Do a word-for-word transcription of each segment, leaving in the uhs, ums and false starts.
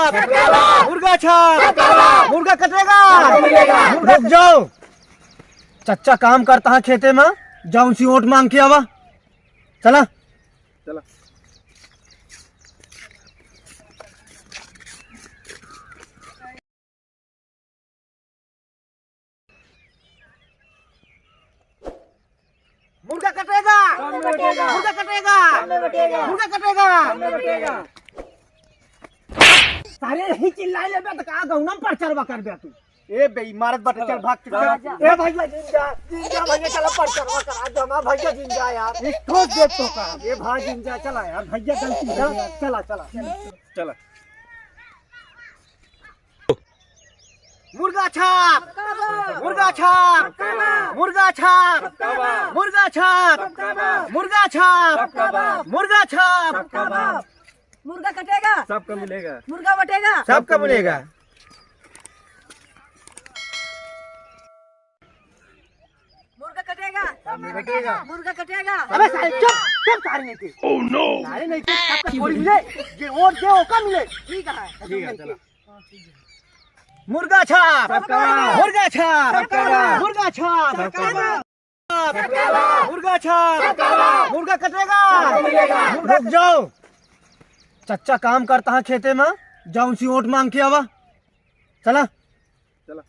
मुर्गा छाप। मुर्गा कटेगा। रुक जाओ, चच्चा काम करता है खेते में, जाओ उनसे वोट मांग के आवा। चला। चला। मुर्गा कटेगा। मुर्गा कटेगा। मुर्गा कटेगा। सारे यही चिल्लाए लेबे त का गौना पर चरवा कर दे तू। ए बे, मारत बाटे, चल भाग, चल। ए भैया जिन जा, जिन जा भैया, चला पर चरवा करा, जमा भैया जिन जा यार। एक ठोस दे तो का। ए भाई जिन जा, चला यार, भैया गलती है, चला, चला। चला। मुर्गा छाप। मुर्गा छाप। मुर्गा छाप। मुर्गा छाप। मुर्गा छाप। मुर्गा छाप। मुर्गा कटेगा। सबका मिलेगा। मुर्गा बटेगा। सबका मिलेगा। मुर्गा कटेगा। मुर्गा कटेगा। मुर्गा कटेगा। अबे साले चुप, चुप सारे नहीं थे। Oh no। सारे नहीं थे, सबका थोड़ी मिले। जे वोट दे, ओका मिले। ठीक है। ठीक है, चलो। मुर्गा छाप। सबका। मुर्गा छाप। सबका। मुर्गा छाप। सबका। मुर्गा छाप। मुर्गा कटेगा। रुक जाओ, चच्चा काम करता है खेते में, जाओ उनसे वोट मांग के आवा। चला। चला।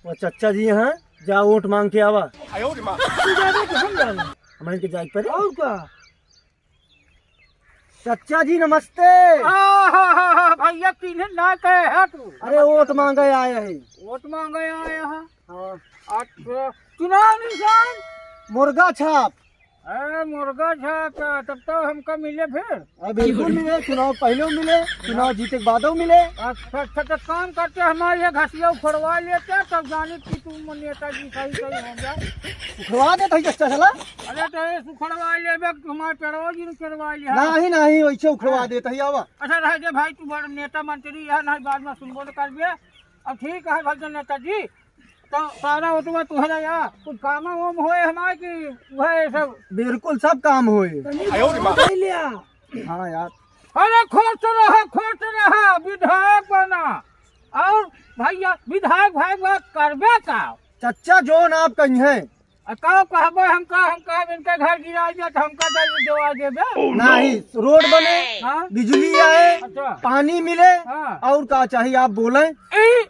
वो चच्चा जी हैं, जा वोट मांग के आवा। तू जाबे कि हम जाबे? हम इनके जाए पर। और का? चच्चा जी नमस्ते। आहा, भैया चिन्हे ना कहे है तू। अरे वोट मांगे आए हैं। वोट मांगे आए हैं। हाँ। अच्छा, चुनाव निशान? मुर्गा छाप। ए, मुर्गा छाप, तब तो हमका मिले फिर। अरे बिल्कुल मिले, चुनाव पहले मिले, चुनाव जीते के बादो मिले। अच्छा, अच्छा, तो काम करते, हमारे ये घसिया उखड़वा लेते, तब जाने कि तू नेताजी सही सही हो गया। उखड़वा देत है चच्चा साला। अरे तो ये उखड़वा लेबे, हमारे पेड़वा जी ने चढ़वा लिया। नहीं, नहीं, वैसे उखड़वा देत है, आवा। अच्छा, रह दे भाई, तू बड़ नेता मंत्री है, नहीं बाद में सुनबो तो करबे। अब ठीक है भाई नेताजी, तो सारा ओतवा तुहरा या कुछ कामा वाम होए हमार कि वह सब? बिल्कुल सब काम होए। तनी आयो रे माँ। ले लिया। हाँ यार। अरे खुश रहा, खुश रहा, विधायक बना। और भैया विधायक भाई बात करबे का? चच्चा जोन आप कहीं हैं। आ का कहबे हमका, हम कहब इनके घर गिरा दिया तो हमका दे देवा देबे? नहीं, रोड बने, हाँ? बिजली आए, अच्छा। पानी मिले, हाँ। और का चाहिए आप बोलें? ई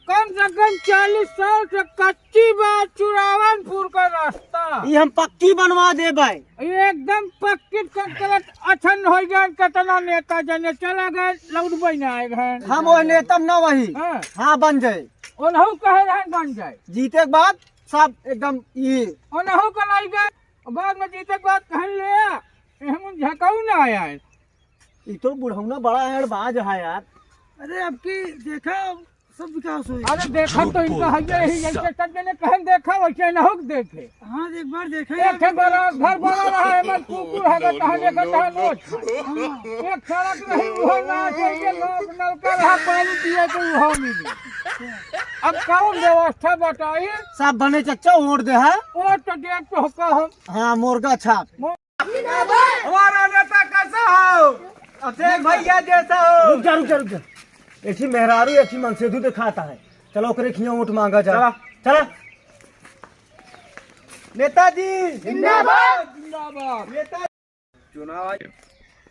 कम से कम चालीस साल से कच्ची बा चुरावनपुर का रास्ता। ई हम पक्की बनवा देबै। ई एकदम पक्की कंकरत अछन हो गए, कितना नेता जने चला गए, लौटबै ना आए घर। हम वो नेता न वही। हाँ। हाँ, बन जाए। ओनहु कहे रहन बन जाए। जीते के बाद सब एकदम ई। ओनहु का लाई गए, बाद में जीते के बाद कहन ले आ, हम झकाऊ ना आया है। ई तो बुढ़ौना बड़ा एड़बाज है यार। अरे, अब की देखा, सब विकास होई। अरे, देखा तो इनका है, यही, यही सब जने कहन देखा, वैसे ना हो देखे। हाँ, एक बार देखा एक यार। ठे बड़ा घर बना रहा है, मत कुकुर है, कहाँ देखा, कहाँ नोच। हाँ। एक सड़क नहीं, वो ना चाहिए, लोग नलका रहा, पानी पिए तो वो मिली। अब कौन व्यवस्था बताई? सब बने चच्चा, वोट दे है। वोट तो दे तो का हम। हाँ, मुर्गा छाप। हमारा नेता कैसा हो? अभिषेक भैया जैसा हो। रुक जा, रुक जा, रुक जा। एक ही मेहरारू, एक ही मनसेधु दिखाता है। चलो, ओकरे खिया वोट मांगा जा। चला। चला। नेताजी जिंदाबाद। जिंदाबाद। नेता चुनाव आय-,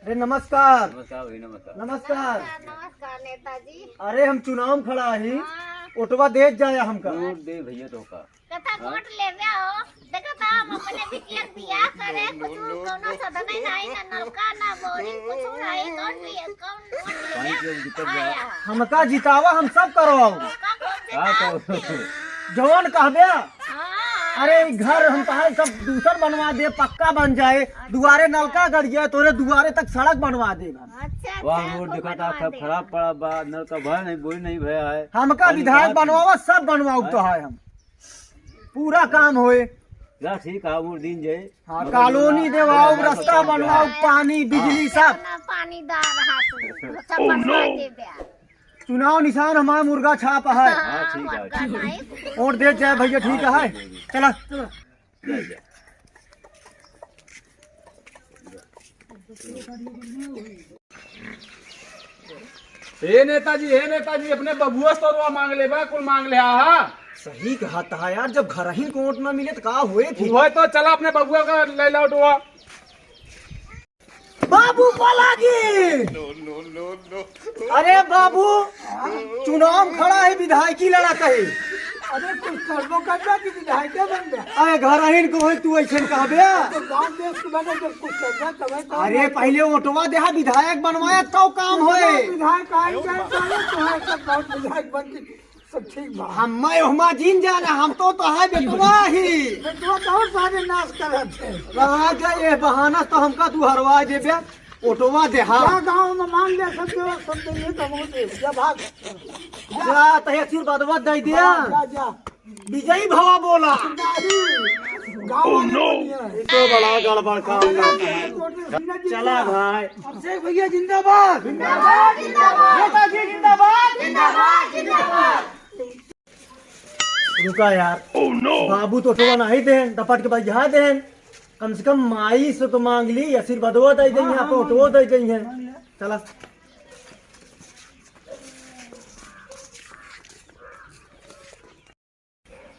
अरे नमस्कार। नमस्कार भाई, नमस्कार। नमस्कार। नमस्कार, नमस्कार नेताजी। अरे हम चुनाव में खड़ा ही, हाँ। ओटवा देत जाया हमका। वोट दे भैया तो का। कथा हाँ? वोट लेवे हो, देखा था हम अपने बिटिया के बियाह करे, कुछ कौनो सदने नहीं, ना नलका, ना बोरिंग, कुछ नहीं, कौन भी, कौन वोट पानी लेवे? के दिक्कत बा। आया। हमका जितावा, हम सब करवाओ। का कौन हाँ, जिताओ? तो जवन कहबे। हाँ। अरे, ई घर हम तहार सब दूसर बनवा दे, पक्का बन जाए, दुआरे नलका गड़ जाए, तोरे दुआरे तक सड़क बनवा दे हम। अच्छा, वाह, अच्छा, रोड खूब देखा था, बनवा सब दे। खराब पड़ा बा, नलका भरा नहीं, बोरिंग नहीं भरा है। हमका पानी विधायक कहाँ से? बनवावा, सब बनवाऊ हाँ। तो है हम। पूरा काम होए। जा ठीक है, वो दिन जाए। हाँ, मगर कॉलोनी ना, देवाओ, ना, रास्ता ना, बनवाओ, ना, पानी, बिजली, सब। ना पानी दा रहा तू, सब बनवा देबे। चुनाव निशान हमारा मुर्गा छाप है। हाँ, ठीक है, मुर्गा ठीक है। नहीं। वोट दे जाए भैया, ठीक है। हाँ, ठीक है। चला। जा, जा। हे नेताजी, हे नेताजी, अपने बबुआ से तो ओटवा मांग लेबा, कुल मांग लेहा। सही कहत हा यार, जब घरहिन को ओट ना मिले त का होए फिर? उहे तो, चला अपने बबुआ का ले ला ओटवा। बाबू पलागी। अरे बाबू, चुनाव में खड़ा है, विधायकी लड़ा कहे। अरे कुछ करबो करबा कि विधायके बनबे? अरे घरहिन को है, तू ऐसे कहबे? तो गांव देश के बने जब कुछ करबा तबे तो। अरे पहिले ओटवा देहा, विधायक बनवाया तब काम होए। विधायक आई जाए साले, तो है सब बहुत विधायक बन के सब ठीक बा। हम मैं ओहमा जीन जाना, हम तो, तो है बेटवा ही। बेटवा तो और सारे नाश करत है। रहा जा ये बहाना तो हमका तू हरवा देबे। ओटवा देहा। जा गाँव में मांग ले, सब देवा, सब देइहैं, तो हम दे, जा भाग। जा, तहे आशीर्वादवा दे दिया। जा, जा। विजयी भवा बोला। नहीं, गाँव वाले बोलिए। ये तो बड़ा गड़बड़ काम करता है। चला भाई। अभिषेक भैया जिंदाबाद। जिंदाबाद, जिंदाबाद। नेताजी जिंदाबाद। जिंदाबाद, जिंदाबाद। रुका यार। बाबू तो ओटवा नहीं देन, डपट के बैठा देन। कम से कम माई से तो मांग ली, आशीर्वादवा दे देइहैं, हाँ, हाँ, ओटवा दे देइहैं। चला।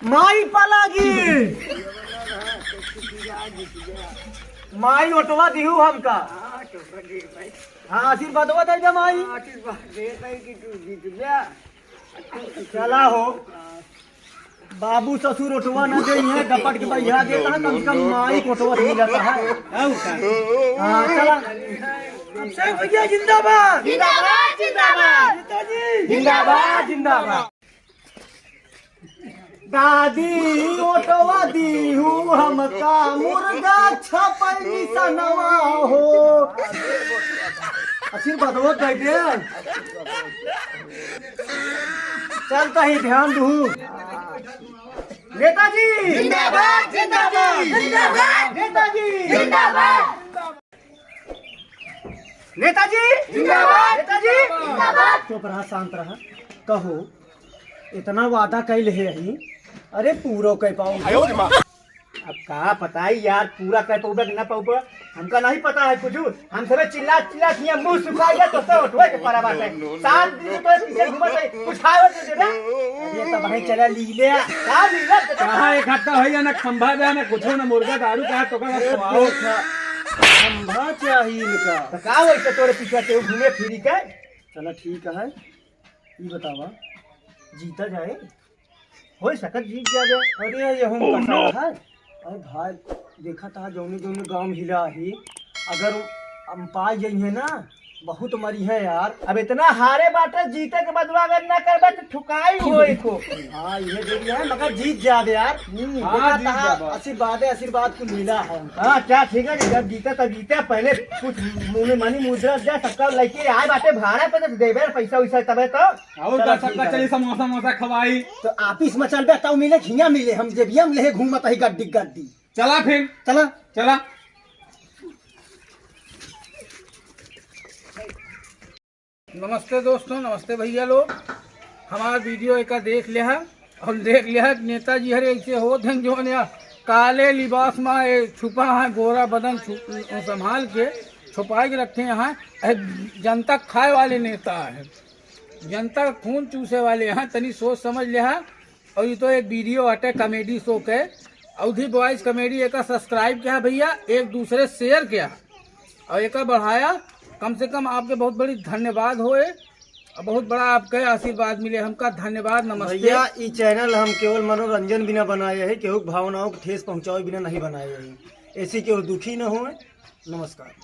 माई पलागी। माई ओटवा दिहू हमका। हाँ, आशीर्वादवा दे दे माई। चला हो। बाबू ससुर ओटवा न देइहैं, डपट के बैठा देता है, कम से कम माई को ओटवा मिलता है। हाँ, चला। अभिषेक भैया जिंदाबाद। जिंदाबाद, जिंदाबाद। नेताजी। जिंदाबाद, जिंदाबाद। दादी ओटवा दिहू हमका, मुर्गा छपै निसनवा हो। आशीर्वादवा दे दे। चलता ही ध्यान दू। नेताजी जिंदाबाद, जिंदाबाद, जिंदाबाद। नेताजी जिंदाबाद। नेताजी जिंदाबाद। नेताजी जिंदाबाद। चुप रहा, शांत रहा। कहो, इतना वादा कैले ही, अरे पूरो कर पाओ। अब का बताई यार, पूरा कर पाउबे कि ना पाउबे, हमका नहीं पता है कुछ। हम सबे चिल्ला चिल्ला के मुंह सुखा गया, तो सब ओटवे के परा बाटे। सात दिन से तोरे पीछे घूमत है, कुछ खावे तो दे दे। अरे तब भाई चला ली ले। का ली ले? कहाँ एक हफ्ता होइया ना खंभा बे, ना कुछो, ना मुर्गा दारू का, तो का खवाओ। खंभा चाहिए इनका। तो का वैसे तोरे पीछे के घूमे फिरी के? चला ठीक है, ई बतावा, जीता जाए? होई सकत जीत जाबे। अरे, ये हम Oh, no! है। अरे भाई, देखा था जौने जौने गांव हिला ही, अगर हम पाई जाइए ना, बहुत मरी है यार। अब इतना हारे बाटे, जीते के बदवा अगर ना करबे तो ठुकाई होई को। हाँ, ये देरी है, मगर जीत जाबे यार। हम्म, हाँ, देखा जीत था जाबे। आशीर्वाद है, आशीर्वाद को मिला है। हाँ, क्या ठीक है कि जब जीते तब जीते, पहले कुछ मुंह में मनी मुद्रा दे, सबका लेके आए बाटे भाड़ा पे, तो देबे पैसा वैसा तबे तो। और चला, का सबका ठीक है। चली समोसा वमोसा खवाई। तो ऑफिस में चल बे, तब मिले, हियाँ मिले, हम जेबिया में ले घूमत ही गड्डी गड्डी। चला फिर। चला। चला। नमस्ते दोस्तों, नमस्ते भैया लोग। हमार वीडियो एका देख लिया है और देख लिया है कि नेताजी हरे ऐसे होत हैं जो है काले लिबास में ये छुपा है, गोरा बदन छु-, संभाल के छुपा के रखे हैं। अरे जनता खाए वाले नेता हैं, जनता का खून चूसे वाले हैं। तनी सोच समझ लिया है। और ये तो एक वीडियो हटे कॉमेडी शो के, अवधी बॉयज कॉमेडी, एका सब्सक्राइब किया भैया, एक दूसरे शेयर किया और एका बढ़ाया। कम से कम आपके बहुत बड़ी धन्यवाद होए और बहुत बड़ा आपके आशीर्वाद मिले हमका। धन्यवाद, नमस्ते। भैया, ई चैनल हम केवल मनोरंजन बिना बनाए है, केहू के भावनाओं को ठेस पहुँचावे बिना नहीं बनाए है। ऐसे केहू दुखी न होए। नमस्कार।